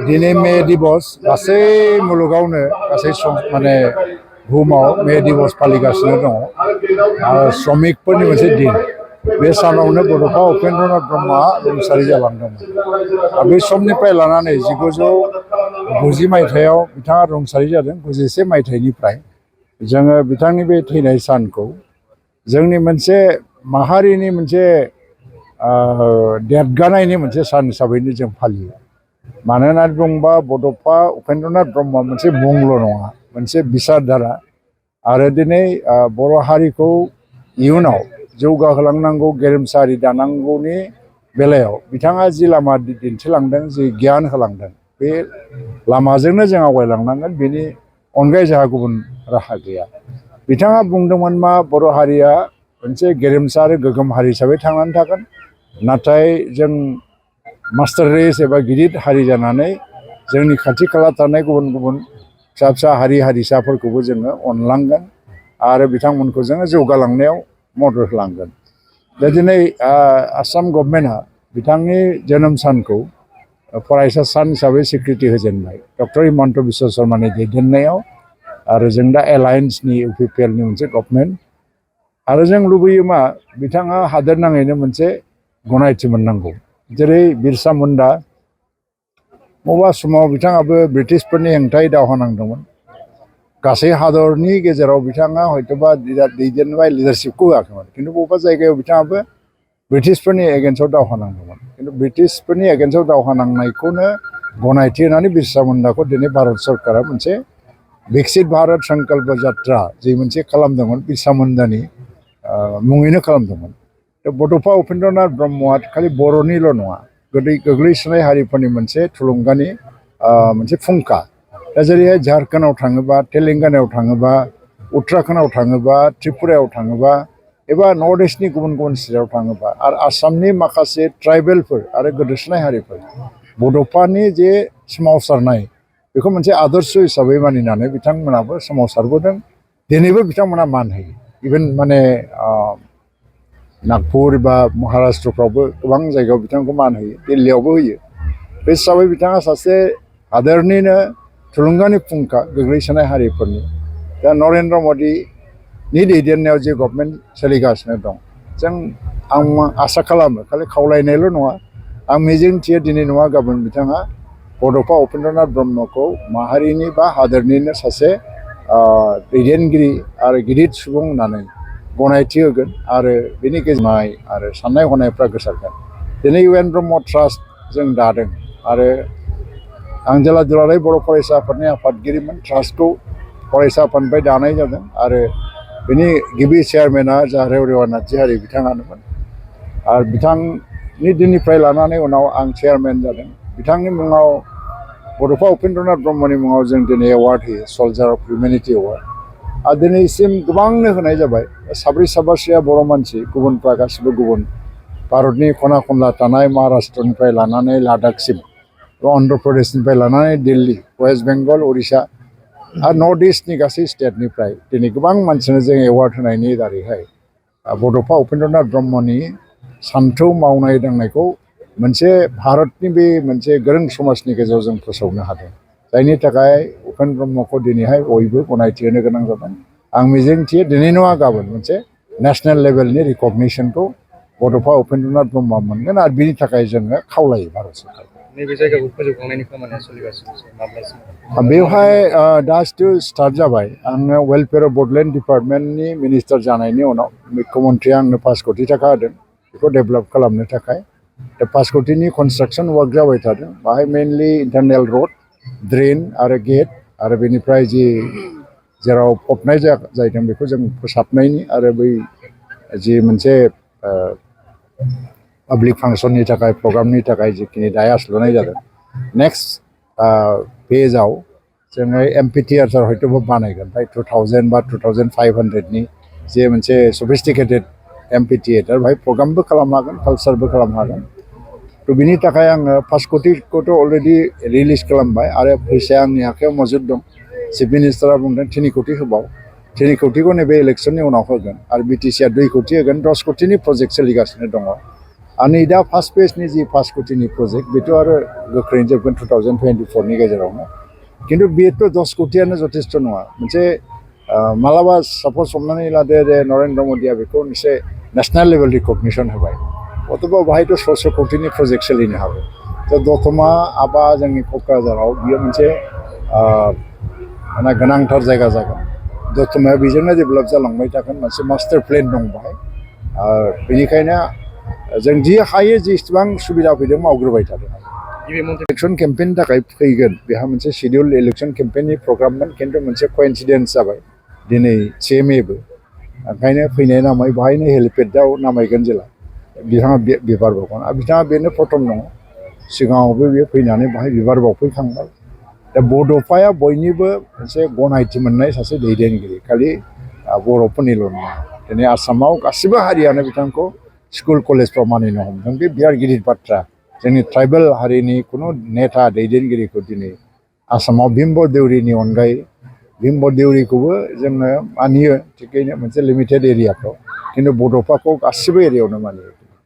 दिनै मे दिबस गासै मुलुगावनो गासै माने बुहुमाव मे दिबस फालिगासिनो दङ आरो श्रमिकफोरनि मोनसे दिन बे सानावनो बड'फा उपेन्द्रनाथ ब्रह्मआ रुंसारि जालांदोंमोन आरो बे समनिफ्राय लानानै 1990 मायथाइयाव बिथाङा रुंसारि जादों 91 मायथाइनिफ्राय जोङो बिथांनि बे थैनाय सानखौ जोंनि मोनसे माहारिनि मोनसे देरगानायनि मोनसे सान हिसाबैनो जों फालियो मानो होननानै बुङोबा बड'फा उपेन्द्रनाथ ब्रह्मआ मोनसे मुंल' नङा मोनसे बिसारधारा आरो दिनै बर' हारिखौ इयुनाव जौगाहोलांनांगौ गेरेमसारि दानांगौनि बेलायाव बिथाङा जि लामा दिन्थिलांदों जि गियान होलांदों बे लामाजोंनो जों आवगायलांनांगोन बेनि अनगायै जोंहा गुबुन राहा गैया बिथाङा बुंदोंमोन मा बर' हारिया मोनसे गेरेमसा आरो गोग्गोम हारि हिसाबै थांनानै थागोन नाथाय जों मास्टार रेस एबा गिदिर हारि जानानै जोंनि खाथि खाला थानाय गुबुन गुबुन फिसा फिसा हारि हारिसाफोरखौबो जोङो अनलांगोन आरो बिथांमोनखौ जोङो जौगालांनायाव मदद होलांगोन दा दिनै आसाम गभर्नमेन्टआ बिथांनि जोनोम सानखौ फरायसा सान हिसाबै स्वीकृति होजेनबाय डक्टर हिमन्त बिश्व शर्मानि दैदेननायाव आरो जों दा एलायन्सनि इउपिपिएलनि मोनसे गभर्नमेन्ट आरो जों लुबैयो मा बिथाङा हादोर नाङैनो मोनसे गनायथि मोननांगौ जेरै बिरसा मुन्डा बबेबा समाव बिथाङाबो ब्रिटिशफोरनि हेंथायै दावहा नांदोंमोन गासै हादरनि गेजेराव बिथाङा हयतोबा दैदेनबाय लिडारशिपखौ होआखैमोन खिन्थु बबेबा जायगायाव बिथाङाबो ब्रिटिशफोरनि एगेन्स्टआव दावहा नांदोंमोन खिन्थु ब्रिटिशफोरनि एगेन्स्टआव दावहा नांनायखौनो गनायथि होनानै बिरसा मुन्डाखौ दिनै भारत सरकारा मोनसे विकसित भारत संकल्प जात्रा जि मोनसे खालामदोंमोन बिरसा मुन्डानि मुङैनो खालामदोंमन बड'फा उपेन्द्रनाथ ब्रह्मआ खालि बर'निल' नङा गोग्लैसोनाय हारिफोरनि मोनसे थुलुंगानि मोनसे फुंखा दा जेरैहाय झारखन्डआव थाङोबा तेलेंगानायाव थाङोबा उत्तराखन्डआव थाङोबा त्रिपुरायाव थाङोबा एबा नर्थ इस्टनि गुबुन गुबुन स्टेटआव थाङोबा आरो आसामनि माखासे ट्राइबेलफोर आरो गोदोसोनाय हारिफोर बड'फानि जे सोमावसारनाय बेखौ मोनसे आदर्श हिसाबै मानिनानै बिथांमोनाबो सोमावसारबोदों दिनैबो बिथांमोना मान होयो इभेन माने नागपुर बा महाराष्ट्रफ्रावबो गोबां जायगायाव बिथांखौ मान होयो दिल्लीयावबो होयो बे हिसाबै बिथाङा सासे हादोरनिनो थुलुंगानि फुंखा गोग्लैसोनाय हारिफोरनि दा नरेन्द्र मदिनि दैदेननायाव जे गभर्नमेन्ट सोलिगासिनो दं जों आं आसा खालामो खालि खावलायनायल' नङा आं मिजिंथियो दिनै नङा गाबोन बिथाङा बड'फा उपेन्द्रनाथ ब्रह्मखौ माहारिनि बा हादोरनिनो सासे दैदेनगिरि आरो गिदिर सुबुं होननानै गनायथि होगोन आरो बेनि गेजेरजों आरो साननाय हनायफ्रा गोसारगोन दिनै इउ एन ब्रह्म ट्रास्ट जों दादों आरो आं जेला दुलाराय बर' फरायसा आफादनि आफादगिरिमोन ट्रास्टखौ फरायसा आफादनिफ्राय दानाय जादों आरो बेनि गिबि चेयारमेना जाहारेव रेवा नार्जारि बिथाङानोमोन आरो बिथांनि दिननिफ्राय लानानै उनाव आं चेयारमेन जादों बिथांनि मुङाव बड'फा उपेन्द्रनाथ ब्रह्मनि मुङाव जों दिनै एवार्ड होयो सल्जार अफ हिउमेनिटि एवार्ड आरो दिनैसिम गोबांनो होनाय जाबाय साब्रै साबासोया बर' मानसि गुबुनफ्रा गासिबो गुबुन भारतनि खना खनला थानाय महाराष्ट्रनिफ्राय लानानै लादाखसिम अन्ध्र प्रदेशनिफ्राय लानानै दिल्ली वेस्ट बेंगल उरिष्या आरो नर्थ इस्टनि गासै स्टेटनिफ्राय दिनै गोबां मानसिनो जों एवार्ड होनायनि दारैहाय बड'फा उपेन्द्रनाथ ब्रह्मनि सान्थौ मावनाय दांनायखौ मोनसे भारतनि बे मोनसे गोरों समाजनि गेजेराव जों फोसावनो हादों जायनि थाखाय उपेन्द्र ब्रह्मखौ दिनैहाय बयबो गनायथि होनो गोनां जादों आं मिजिंथियो दिनै नङा गाबोन मोनसे नेशनेल लेभेलनि रिकगनिसनखौ बड'फा उपेन्द्रनाथ ब्रह्मआ मोनगोन आरो बिनि थाखाय जोङो खावलायो भारत सरकार नैबे जायगाखौ फोजोबखांनायनि खामानिया सोलिगासिनो माब्लासिम बेवहाय दासो स्टार्ट जाबाय आङो वेलफेयार अफ बड'लेण्ड डिपार्टमेन्टनि मिनिस्टार जानायनि उनाव मुख्यमन्त्रिया आंनो 5 कोटि थाखा होदों बेखौ डेभेलप खालामनो थाखाय दा 5 कोटिनि कनस्ट्राक्सन वार्क जाबाय थादों बाहाय मेनलि इन्टारनेल रड ड्रेन आरो गेट आरो बेनिफ्राय जि जेराव फबनाय जादों बेखौ जों फोसाबनायनि आरो बै जि मोनसे पाब्लिक फांसननि थाखाय प्रग्रामनि थाखाय जिखिनि डायास लुनाय जादों नेक्स्ट पेजआव जोङो एमपि थियेटार हयतोबा बानायगोन ओमफ्राय 2000 बा 2500नि जे मोनसे सफिस्टिकेटेड एमपि थियेटार बेहाय प्रग्रामबो खालामनो हागोन कालसारबो खालामनो हागोन थ' बिनि थाखाय आङो 5 कोटिखौथ' अलरेडि रिलिज खालामबाय आरो फैसाया आंनि आखायाव मौजुद दं चिफ मिनिस्टारा बुंदों 3 कोटि होबाव 3 कोटिखौ नैबे इलेक्सननि उनाव होगोन आरो बिटिसिआ 2 कोटि होगोन 10 कोटिनि प्रजेक्ट सोलिगासिनो दङ आंनि दा फार्स्ट पेजनि जि 5 कोटिनि प्रजेक्ट बेथ' आरो गोख्रैनो जोबगोन 2024नि गेजेरावनो खिन्थु बेथ' 10 कोटियानो जथेस्थ' नङा मोनसे मालाबा सापज हमनानै लादो जे नरेन्द्र मदिया बेखौ मोनसे नेसनेल लेभेल रिकगनिसन होबाय अथबा बाहायथ' 600 कोटिनि प्रजेक्ट सोलिनो हागौ थ' दतमा आबा जोंनि क'क्राझाराव बियो मोनसे माने गोनांथार जायगा जागोन दतमाया बेजोंनो डेभेलप जालांबाय थागोन मोनसे मास्टार प्लेन दं बाहाय बेनिखायनो जों जि हायो जेसेबां सुबिदा फैदों मावग्रोबाय थादों इलेक्शन केम्पेइननि थाखाय फैगोन बेहा मोनसे शेड्युल इलेक्शन केम्पेइननि प्रग्राममोन खिन्थु मोनसे कइन्सिडेन्स जाबाय दिनै 6 मेबो ओंखायनो फैनाय नामै बाहायनो हेलिपेडआव नामायगोन जेला बिथाङा बिबार बावगोन आरो बिथाङा बेनो प्रथम दङ सिगाङावबो बेयो फैनानै बाहाय बिबार बावफैखांबाय दा बड'फाया बयनिबो मोनसे गनायथि मोननाय सासे दैदेनगिरि खालि बर'फोरनिल' नङा दिनै आसामाव गासिबो हारियानो बिथांखौ स्कुल कलेजफ्राव मानिनो हमदों बे बिराद गिदिर बाथ्रा जोंनि ट्राइबेल हारिनि खुनु नेता दैदेनगिरिखौ दिनै आसामाव भिमबर देउरिनि अनगायै भिमबर देउरिखौबो जोङो मानियो थिगैनो मोनसे लिमिटेड एरियाफ्राव खिन्थु बड'फाखौ गासिबो एरियायावनो मानियो